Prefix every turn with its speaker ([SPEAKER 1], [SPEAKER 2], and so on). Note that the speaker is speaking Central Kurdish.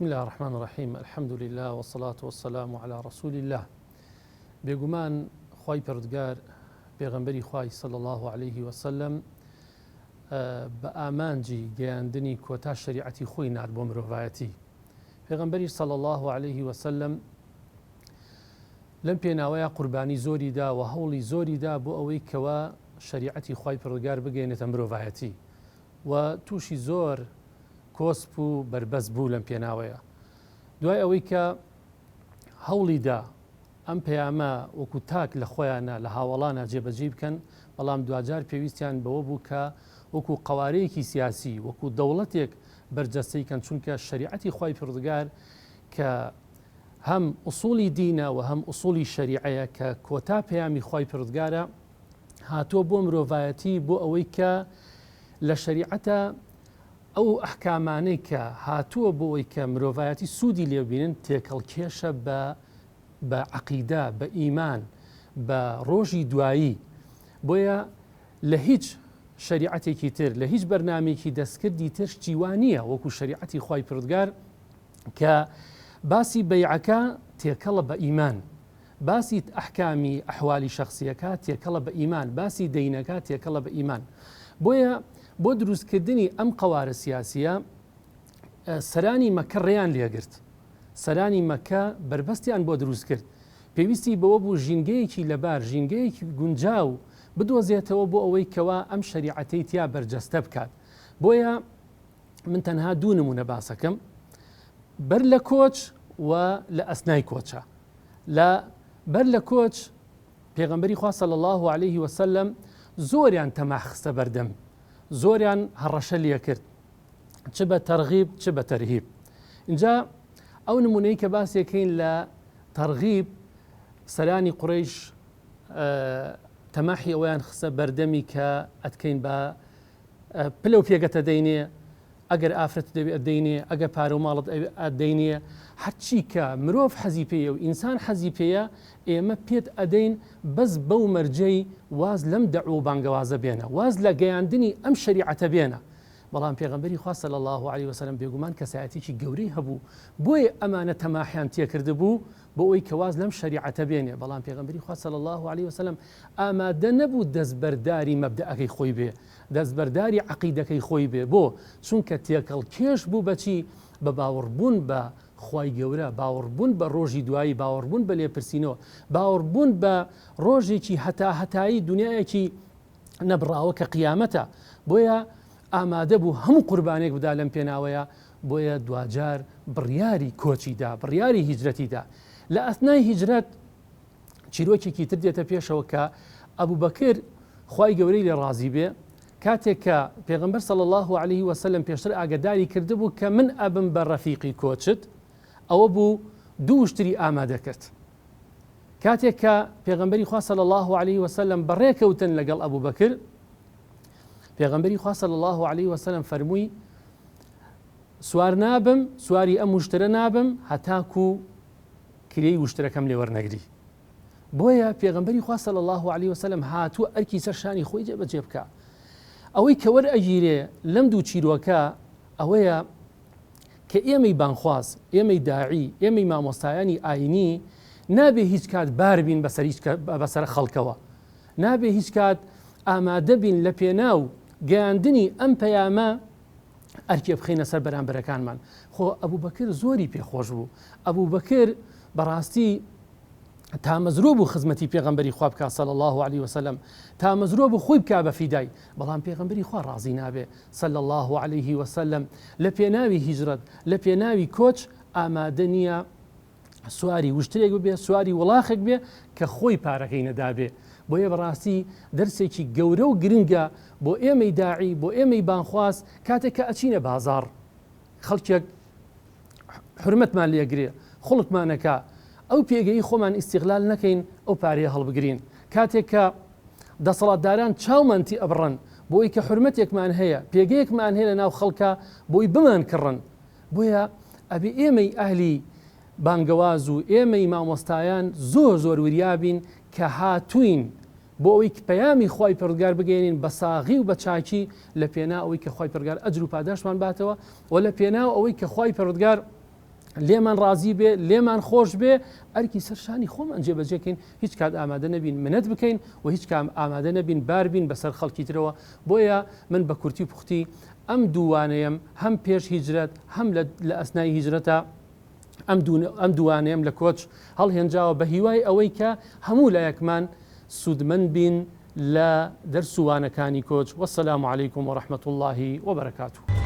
[SPEAKER 1] بسم اللە الرحمن الرحیم الحمد للە والصلاة والسلام علی رسول اللە بێگومان خوای پەروردگار پێغەمبەری خوای صلی الله علیه وسلم بە ئامانجی گەیاندنی کۆتا شەریعەتی خۆی نارد بۆ مرۆڤایەتی پێغەمبەری صلی الله علیه وسلم لەم پێناوەیە قوربانی زۆری دا و هەوڵی زۆری دا بۆ ئەوەی کەوا شەریعەتی خوای پەروردگار بگەێنێتە مرۆڤایەتی و تووشی زۆر کۆسپ و بەربەست بوو لەم پێناوەیە. دوای ئەوەی کە هەوڵی دا ئەم پەیامە وەکو تاک لە خۆیانە لە هاوەڵانە جێبەجێی بکەن، بەڵام دواجار پێویستیان بەوە بوو کە وەکو قەوارەیەکی سیاسی، وەکو دەوڵەتێک بەرجەستەی کەن، چونکە شەریعەتی خوای پەروەردگار کە هەم ئوسوڵی دینە و هەم ئوسوڵی شەریعەیە کە کۆتا پەیامی خوای پەروەردگارە، هاتووە بۆ مرۆڤایەتی بۆ ئەوەی کە لە شەریعەتە ئەو ئەحکامانەی کە هاتووە بۆ ئەوەی کە مرۆڤایەتی سوودی لێ ببینن تێکەڵکێشە بە بە عەقیدە بە ئیمان بە ڕۆژی دوایی بۆیە لە هیچ شەریعەتێکی تر لە هیچ بەرنامێکی دەستکردی تر شتی وا نییە وەکو شەریعەتی خوای پردگار کە باسی بەیعەکە تێکەڵە بە ئیمان باسی ئەحکامی ئەحوالی شەخسیەکە تێکەڵە بە ئیمان، باسی دەینەکە تێکەڵە بە ئیمان. بۆیە بۆ دروستکردنی ئەم قەوارە سیاسیە سەرانی مەکە ڕێیان لێگرت. سەرانی مەکە بەربەستیان بۆ دروست کرد. پێویستی بەوە بوو ژینگەیەکی لەبار، ژینگەیەکی گونجاو بدۆزێتەوە بۆ ئەوەی کەوا ئەم شەریعەتەی تیا بەرجەستە بکات. بۆیە من تەنها دوو نمونە باسەکەم بەر لە کۆچ و لە ئەسنای کۆچە لە بەر لە کۆچ پێغەمبەری خوا صلی الله علیه وسلم زۆریان تەماح خستە بەردەم زۆریان هەڕەشە لێکرد چ بە تەرغیب چ بە تەرهیب اینجا ئەو نمونەی کە باسێکەین لە تەرغیب سەرانی قڕیش تەماحی ئەویان خستە بەردەمی کە ئەتکەین بە پلە و پێگەتە دەینێ ئەگەر ئافرەتت دەوێ ئەتدەینێ، ئەگەر پارە و ماڵت ئەوێ ئەتدەینێ، هەرچی کە مرۆڤ حەزی پێیە و ئینسان حەزی پێیە ئێمە پێت ئەدەین بەس بەو مەرجەی واز لەم دەعوە و بانگەوازە بێنە، واز لە گەیاندنی ئەم شەریعەتە بێنە. بەڵام پێغەمبەری خوا صلی اللە علیە وسلم بێگومان کەسایەتیەکی گەورەی هەبوو بۆیە ئەمانە تەماحیان تێکردبوو بۆ ئەوەی کە واز لەم شەریعەتە بێنێ، بەڵام پێغەمبەری خوا صلی اللە علیە وسلم ئامادە نەبوو دەستبەرداری مەبدەئەکەی خۆی بێ، دەستبەرداری عەقیدەکەی خۆی بێ، بۆ؟ چونکە تێکەڵکێش بوو بە چی؟ بە باوەڕبوون بە خوای گەورە، باوەڕبوون بە ڕۆژی دوایی، باوەڕبوون بە لێپرسینەوە، باوەڕبوون بە ڕۆژێکی هەتاهەتایی، دونیایەکی نەبڕاوە کە قیامەتە، بۆیە ئامادە بوو هەموو قوربانێک بدا لەم پێناوەیا، بۆیە دواجار بڕیاری کۆچی دا، بڕیاری هیجرەتی دا. لە ئەثنای هیجرەت چیرۆکێکی تر دێتە پێشەوە کە ئەبوبەکر خوای گەورەی لێ ڕازی بێ کاتێک کە پێغەمبەر صلی الله علیه وسلم پێشتر ئاگداری کردبوو کە من ئەبم بە ڕەفیقی کۆچت ئەوە بوو دوو وشتری ئامادە کرد کاتێک کە پێغەمبەری خوا صلی الله علیه وسلم بەڕێکەوتن لەگەڵ ئەبوبەکر پێغەمبەری خوا صلی الله علیه وسلم فەرمووی سوار نابم سواری ئەم وشترە نابم هەتاکو کرێی وشترەکەم لێ وەرنەگری بۆیە پێغەمبەری خوا صلی الله علیه وسلم هاتووە ئەرکی سەر شانی خۆی جێبەجێ بکا ئەوەی کە وەرئەگیرێ لەم دوو چیرۆکە ئەوەیە کە ئێمەی بانخواز ئێمەی داعی ئێمەی مامۆستایانی ئاینی نابێ هیچ کات بار بین بەسەر هیچ بەسەر خەڵکەوە نابێ هیچ کات ئامادە بین لە پێناو گەیاندنی ئەم پەیامە ئەرکێ بخەینە سەر بەرامبەرەکانمان خۆ ئەبوبەکر زۆری پێخۆش بوو ئەبوبەکر بەڕاستی تامەزرۆ بوو خزمەتی پێغەمبەری خوا بکا صلی الله علیه وسلم تامەزرۆ بوو خۆی بکا بە فیدای بەڵام پێغەمبەری خوا ڕازی نابێ صلی الله علیه وسلم لە پێناوی هیجرەت لە پێناوی کۆچ ئامادە نییە سواری وشترێک ببێ سواری وڵاخێک بێ کە خۆی پارەکەی نەدابێ بۆیە بەڕاستی دەرسێکی گەورە و گرنگە بۆ ئێمەی داعی بۆ ئێمەی بانخواز کاتێک کە ئەچینە بازاڕ خەڵکێک حرمەتمان لێگرێ خڵکمانەکە ئەو پێگەی خۆمان ئیسیغلال نەکەین ئەو پارەیە هەڵبگرین کاتێک کە دەسەڵاتداران چاومان تی ئەبڕن بۆی کە حرمەتێکمان هەیە پێگەیەکمان هەیە لە ناو خەڵکە بۆی بمان کڕن بۆیە ئەبێ ئێمەی ئەهلی بانگەواز و ئێمەی مامۆستایان زۆر زۆر وریا بین کە هاتووین بۆ ئەوەی پەیامی خوای پەروەردگار بگەیەنین بە ساغی و بە چاکی لە پێناو ئەوەی کە خوای پەروەردگار ئەجر و پاداشتمان باتەوە و لە پێناو ئەوەی کە خوای پەروەردگار. لێمان ڕازی بێ، لێمان خۆش بێ، ئەرکی سەر شانی خۆمان جێبەجێ کەین، هیچ کات ئامادە نەبین منەت بکەین و هیچ کام ئامادە نەبین بار بین بەسەر خەڵکی ترەوە، بۆیە من بە کورتی و پوختی ئەم دووانەیەم هەم پێش هیجرەت هەم لە لە ئەسنای هیجرەتا ئەم دوو ئەم دووانەیەم لە کۆچ هەڵهێنجاوە بە هیوای ئەوەی کە هەموو لایەکمان سوودمەند بین لە دەرس و وانەکانی کۆچ، والسلام علیکم ورحمە اللە وبرکاته.